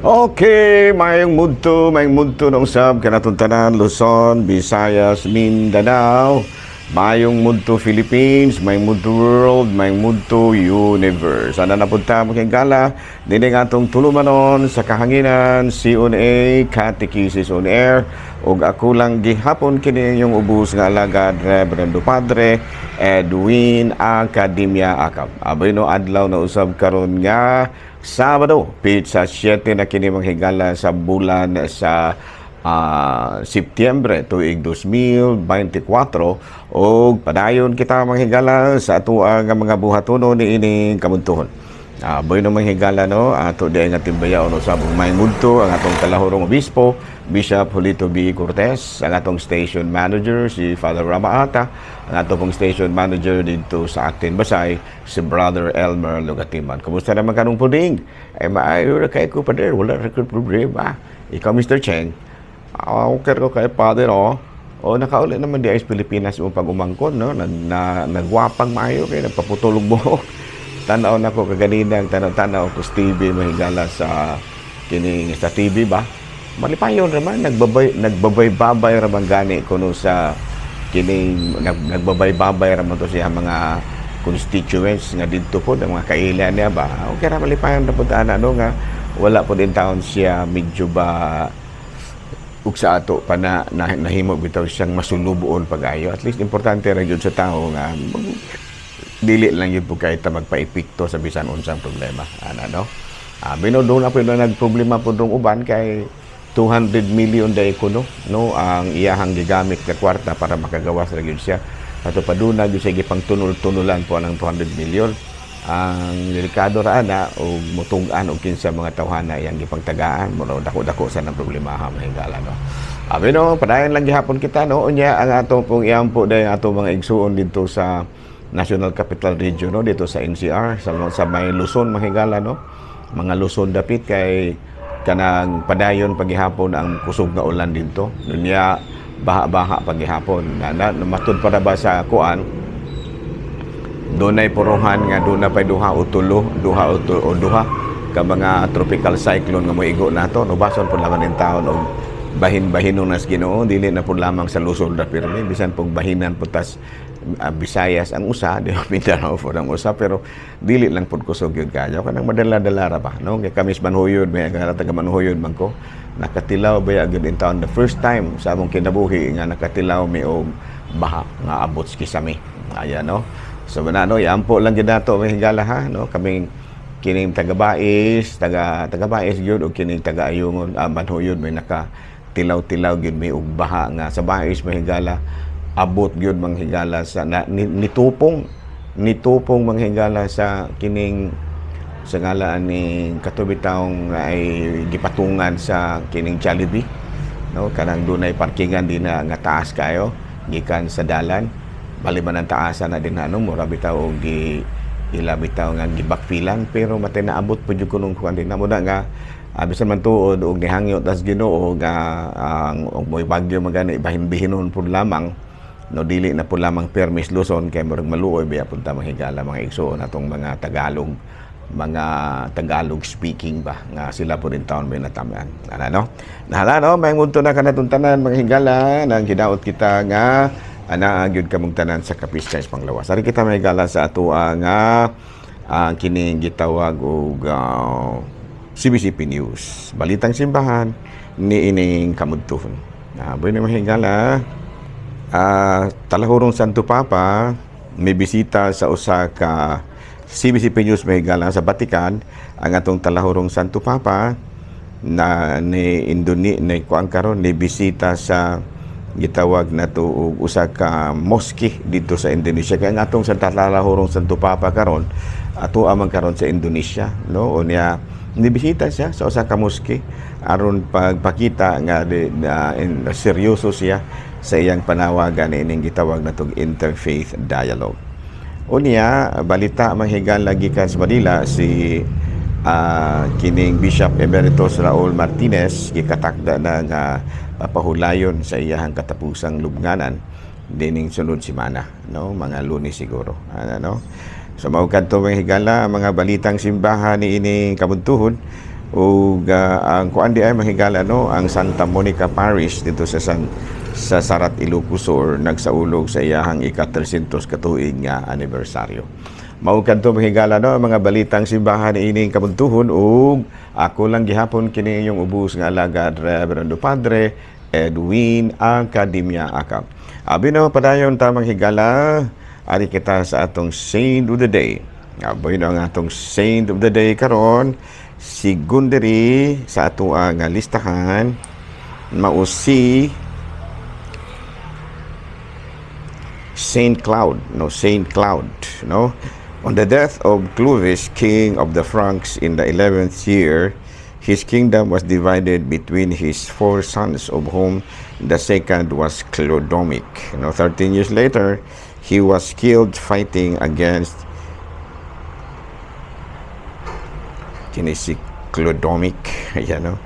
Okay, maayong mudto ng usab kanatong tanan, Luzon, Visayas, Mindanao. Maayong mudto, Philippines, maayong mudto, world, maayong mudto, universe. Ana na punta mo gala, dini nga atong tulumanon sa kahanginan, CONA, Catechesis on Air, ug ako lang gihapon kini inyong ubos nga alagad, Reverendo Padre Edwin Academia Acab. Abay no, adlaw na usab karon nga Sabado, petsa 7 na kini, mga higala, sa bulan sa Setyembre tuig 2024, ug padayon kita, mga higala, sa atoang nga mga buhatono niining kamuntuhon. Bueno, mga higala no, ato di nga timbayaon usab ug may mudto ang atong talahurong obispo, Bishop Julito B. Cortez, ang atong station manager si Father Rama Ata, ang atong pong station manager dito sa Actin Basay, si Brother Elmer Lugatiman. Kumusta naman kanong puding? Ay, maayo ra kay ko, Father, wala ra koy problema. Ikaw, Mr. Cheng? Ah, okay ko kay Father, oh. O, nakauli naman di ay sa Pilipinas mo pag umangkon, no? Nagwapang maayo kay nagpaputulog buhok. Tanaw na ko kaganinang tanaw-tanaw ko sa TV, mahigala, sa kining sa TV ba? Malipayon raman, nagbabay-babay raman gani kuno sa kining nagbabay-babay raman to siya mga constituents nga didto po ang mga kaila niya ba. Okay ra, malipayon na po ana no nga wala po din taon siya medyo ba ug sa ato pa na nahimo bitaw siyang masulubuon pag-ayo. At least importante ra gyud sa tao nga dili lang yun po kay ta magpa-epekto sa bisan unsang problema ana no. Bino doon na po na nagproblema po dong uban kay 200 million day kuno no ang iyahang gigamit nga kwarta para makagawas ra gyud siya. Ato paduna gyud siya gipang tunol-tunulan po ang 200 million. Ang delikado ra ana og mutug-an og kinsa mga tawhana iyang gipangtagaan mo, dako-dako sa nang problema ha, mahigala no. Abi no, padayon lang gihapon kita no. Unya ang ato pong iampo day ato mga igsuon dito sa National Capital Region no, dito sa NCR, sa may Luzon, mahigala no, mga Luzon dapit, kay kanang padayon paghihapon ang kusog nga ulan dito. Unya baha-baha paghihapon na matud para ba sa kuan, dunay puruhan nga doon na pay duha o tulo, duha o, o duha ka mga tropical cyclone nga moigo nato no. Bason pud lamang ning taon og bahin-bahinon nas Ginoo, dili na pud lamang sa Luzon ra pirmi, bisan pug bahinan pud tas Visayas ang usa, di ba, Mindanao pud ang usa, pero dili lang pud kusog gyud kayo, kanang madala-dala ra ba no. Kay kami sa Manhuyod, may nga taga Manhuyod man ko, nakatilaw ba gyud in town the first time sa among kinabuhi nga nakatilaw mi og baha nga abot sa kisame. Ayan no. So na no, iampo lang gyud nato, may higala ha no, kaming kining taga Bais, taga taga Bais gyud og kining taga Ayungon, Manhuyod, may naka tilaw-tilaw gyud may og baha nga sa Bais, mahigala, abot gyud, manghigala, sa na, nitupong manghigala sa kining sa ngalaan ni katubitawng ay gipatungan sa kining Jollibee no, kanang dunay parkingan din na nga taas kayo gikan sa dalan. Bali man ang taasan na din ano, mura bitaw og gi ila bitaw nga gibakpilan, pero matay naabot pud jud kunong kuan din na mo na nga bisan man tuod og nihangyo tas Ginoo nga ang og mo'y bagyo magani bahin-bihinon pud lamang no, dili na pud lamang permis Luzon kay murag maluoy biya punta, mahigala, mga igsuon atong mga Tagalog speaking ba nga sila po din taon may natamaan ana no. Nahala no, may ngunto na kanatong tanan, mga higala, nang hidaot kita nga ana gyud kamong tanan sa kapiskay sa panglawas. Ari kita, may higala, sa ato nga ang kining gitawag og CBCP News, Balitang Simbahan ni ining kamudtuhon. Na bueno, mga higala, talahurong Santo Papa may bisita sa usa ka CBCP News, mahigala, sa Vatican ang atong talahurong Santo Papa na ni Indone ni kuan karon ni bisita sa gitawag na to og usa ka mosque dito sa Indonesia, kay ang atong sa talahurong Santo Papa karon ato amang karon sa Indonesia no. Unya nibisita siya sa usa ka mosque aron pagpakita nga di, na, seryoso siya sa iyang panawagan ining gitawag na tog interfaith dialogue. Unya, balita, manghigala, gikan sa Manila, si kining Bishop Emeritus Raul Martinez gikatakda na nga pahulayon sa iyahang katapusang lubnganan dining sunod semana no, mga Lunes siguro ano no. So mao kadto, mga higala, mga balitang simbahan ni ining kabuntuhon. Ug ang kuan di ay, mahigala, no, ang Santa Monica Parish dito sa Sarat, Ilocos Sur nagsaulog sa iyahang ika-300 katuig nga anibersaryo. Mao kadto, mahigala, no, ang mga balitang simbahan ining kabuntuhon ug ako lang gihapon kini inyong ubos nga alagad, Reverendo Padre Edwin Academia Acap. Abi no, padayon ta, manghigala, ari kita sa atong Saint of the Day. Aboy no, ang atong Saint of the Day karon si diri sa ato nga listahan mao si Saint Cloud, no, Saint Cloud, no. On the death of Clovis, king of the Franks, in the 11th year, his kingdom was divided between his four sons, of whom the second was Clodomic. 13 years later, he was killed fighting against kini si Clodomic, ayan, no?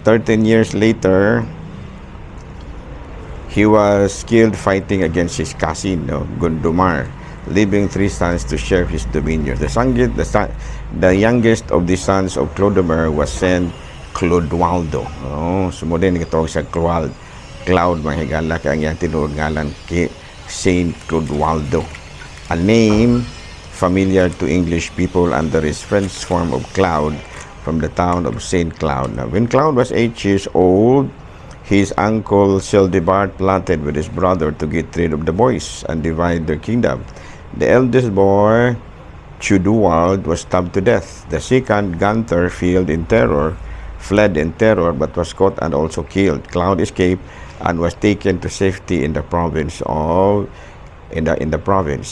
13 years later, he was killed fighting against his cousin, no, Gondomar, leaving three sons to share his dominion. The youngest of the sons of Clodomir was Saint Clodoaldo. Oh, sumudin gitawag siya Cloud. Cloud, mga higala, kay ang iyang tinuod ngalan kay Saint Clodoaldo. A name familiar to English people under his French form of Cloud from the town of Saint Cloud. Now, when Cloud was 8 years old, his uncle Childebert plotted with his brother to get rid of the boys and divide their kingdom. The eldest boy, Cheudoald, was stabbed to death. The second, Gunther, fled in terror, but was caught and also killed. Cloud escaped and was taken to safety in the province.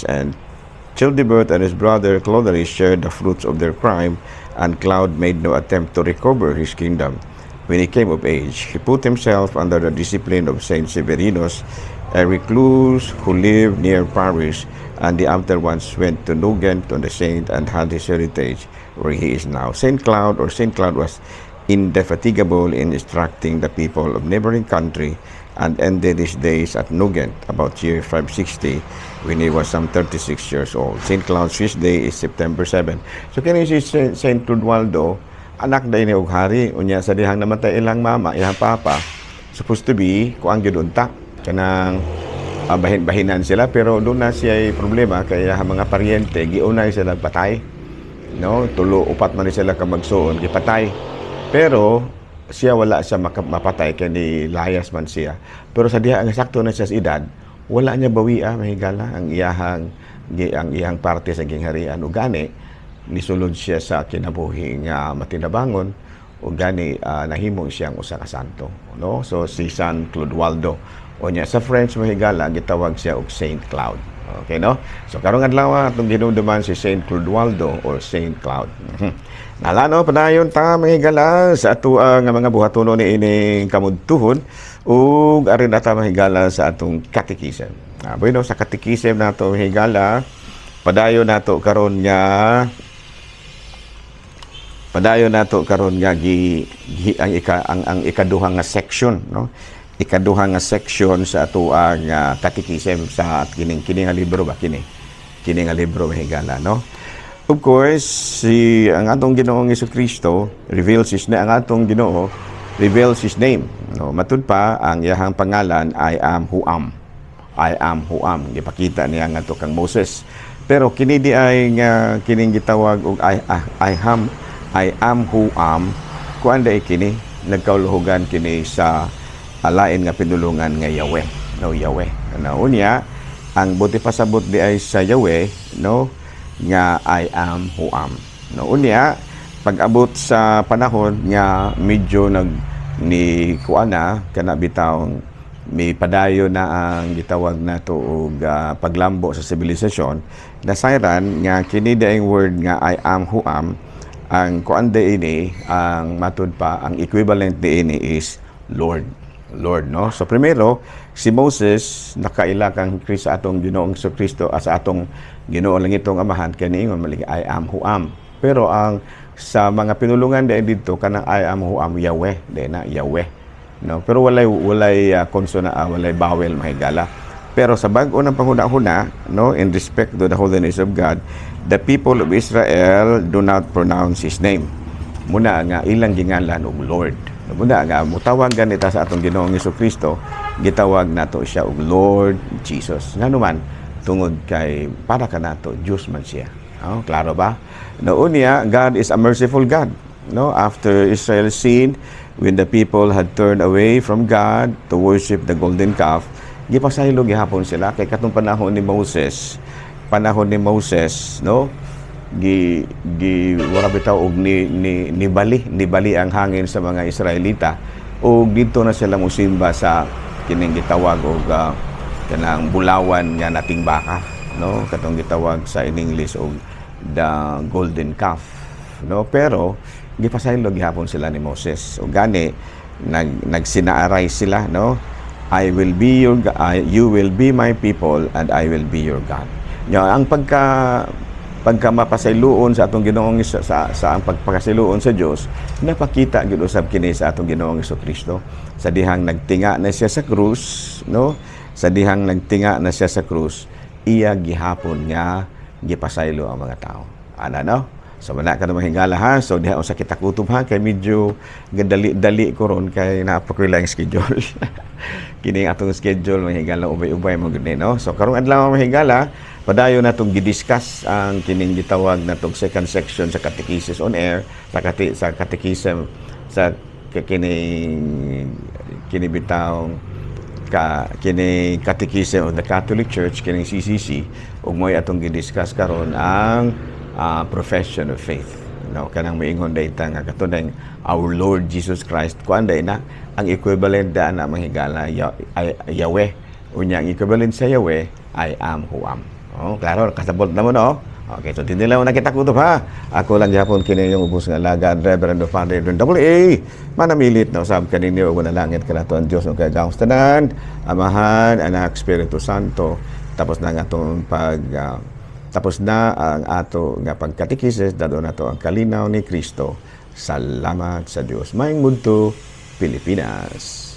And Childebert and his brother Clothari shared the fruits of their crime, and Cloud made no attempt to recover his kingdom. When he came of age, he put himself under the discipline of Saint Severinus, a recluse who lived near Paris, and he afterwards went to Nugent on the saint and had his heritage where he is now. Saint Cloud or Saint Cloud was indefatigable in instructing the people of neighboring country and ended his days at Nugent about year 560 when he was some 36 years old. St. Cloud's feast day is September 7. So kini si Saint Clodoaldo, anak day ni og hari. Unya sa dihang namatay ilang mama, ilang papa, supposed to be kuang gyud unta kanang bahin-bahinan sila, pero doon na siya problema kay ang mga paryente giunay sila patay, no? Tulo, upat man ni sila ka magsuon gipatay, pero siya wala siya mapatay kay ni layas man siya. Pero sa diha ang sakto na siya sa edad, wala niya bawia, mahigala, ang iyang parte sa gingharian. Ug gani nisulod siya sa kinabuhi nga matinabangon ug gani nahimo siyang usa ka santo, no? So si San Clodoaldo. Unya sa French, mahigala, gitawag siya og Saint Cloud. Okay, no? So karong adlaw atong hinumduman si Saint Clodoaldo or Saint Cloud. Nala no, padayon ta, mahigala, sa ato nga mga buhatono ni ining kamudtuhon ug arin ata, mahigala, sa atong catechism. Bueno, sa catechism nato, mahigala, padayon nato karon nga gi, gi ang ika ang ikaduha nga section, no, ikaduha nga section sa atoang catechism sa kining kini nga libro ba, kini kini nga libro, mahigala, no? Of course, si ang atong Ginoong Kristo reveals his name. Ang atong Ginoo reveals his name, no? Matud pa ang iyahang pangalan, "I am who am." "I am who am." Gipakita niya ngadto kang Moses. Pero kini di ay nga kining gitawag og "I am who am," kuan day kini, nagkauluhogan kini sa alain nga pinulungan nga Yahweh, no? Yahweh. No, unya ang buti pasabot di ay sa Yahweh, no, nga "I am who am," no? Unya pag-abot sa panahon nga medyo nag ni kuan na kana bitawng may padayon na ang gitawag nato og paglambo sa sibilisasyon, nasayran nga kini daing word nga "I am who am," ang kuan ini, ang matud pa ang equivalent di ini is Lord. Lord, no? So primero si Moses nakaila kang Kristo, atong Ginoong Kristo, sa atong Ginoo langitong Amahan, kay niingon malig "I am who am." Pero ang sa mga pinulungan dahil dito kanang "I am who am," Yahweh di na, Yahweh, no? Pero walay consonant, walay vowel, mahigala. Pero sa bag-o ng panghuna-huna, no, in respect to the holiness of God, the people of Israel do not pronounce his name. Muna nga ilang gingalan og Lord. Muna nga mutawag ganita sa atong Ginoong Kristo, gitawag nato siya og Lord Jesus. Ngano man? Tungod kay para kanato Dios man siya. Oh, klaro ba? Noon niya, God is a merciful God. No, after Israel sinned, when the people had turned away from God to worship the golden calf, gipasaylo gihapon sila kay katong panahon ni Moses, no? Gi gi wala bitaw og ni ni nibali nibali ang hangin sa mga Israelita ug didto na sila mosimba sa kining gitawag og kanang bulawan nga nating baka, no, katong gitawag sa in English og the golden calf, no? Pero gipasaylo gihapon sila ni Moses ug gani nagsinaaray sila, no? I will be your you will be my people and I will be your God. Nya ang pagka pagka mapasayloon sa atong Ginoong sa ang pagpakasayloon sa Dios, napakita gyud usab kini sa atong Ginoong Kristo sa dihang nagtinga na siya sa krus, no? Sa dihang nagtinga na siya sa krus, iya gihapon nga gipasaylo ang mga tao ana, no? So wala ka na mahigala, ha. So diha usa kita kutob, ha, kay medyo gadali-dali ko ron kay naa pa koy laing schedule. Kini atong schedule, mahigala, ubay-ubay mo gud ni, no? So karong adlaw, mahigala, padayon natong gidiscuss ang kining gitawag natong second section sa Catechesis on Air, sa catechism sa kining kini bitawng ka kini Catechism of the Catholic Church, kining CCC, ug mo'y atong gidiscuss karon ang profession of faith, no? Kanang moingon dayta nga katunay our Lord Jesus Christ, kuan day na ang equivalent da na, mahigala, Yahweh. Unya ang equivalent sa Yahweh, I am who am. Oh, klaro, kasabot na mo, no? Okay, so tindi lang na kita kutob, ha. Ako lang gyapon kini yung ubos nga alagad, Reverend Father Edwin Double A. Manamilit na usab kaninyo ug manalangin kanato ang Dios ng kagahom tanan, Amahan, Anak, Espiritu Santo. Tapos na ang ato nga pagkatekisis, dad-on nato ang kalinaw ni Kristo. Salamat sa Dios. Maayong budto, Pilipinas.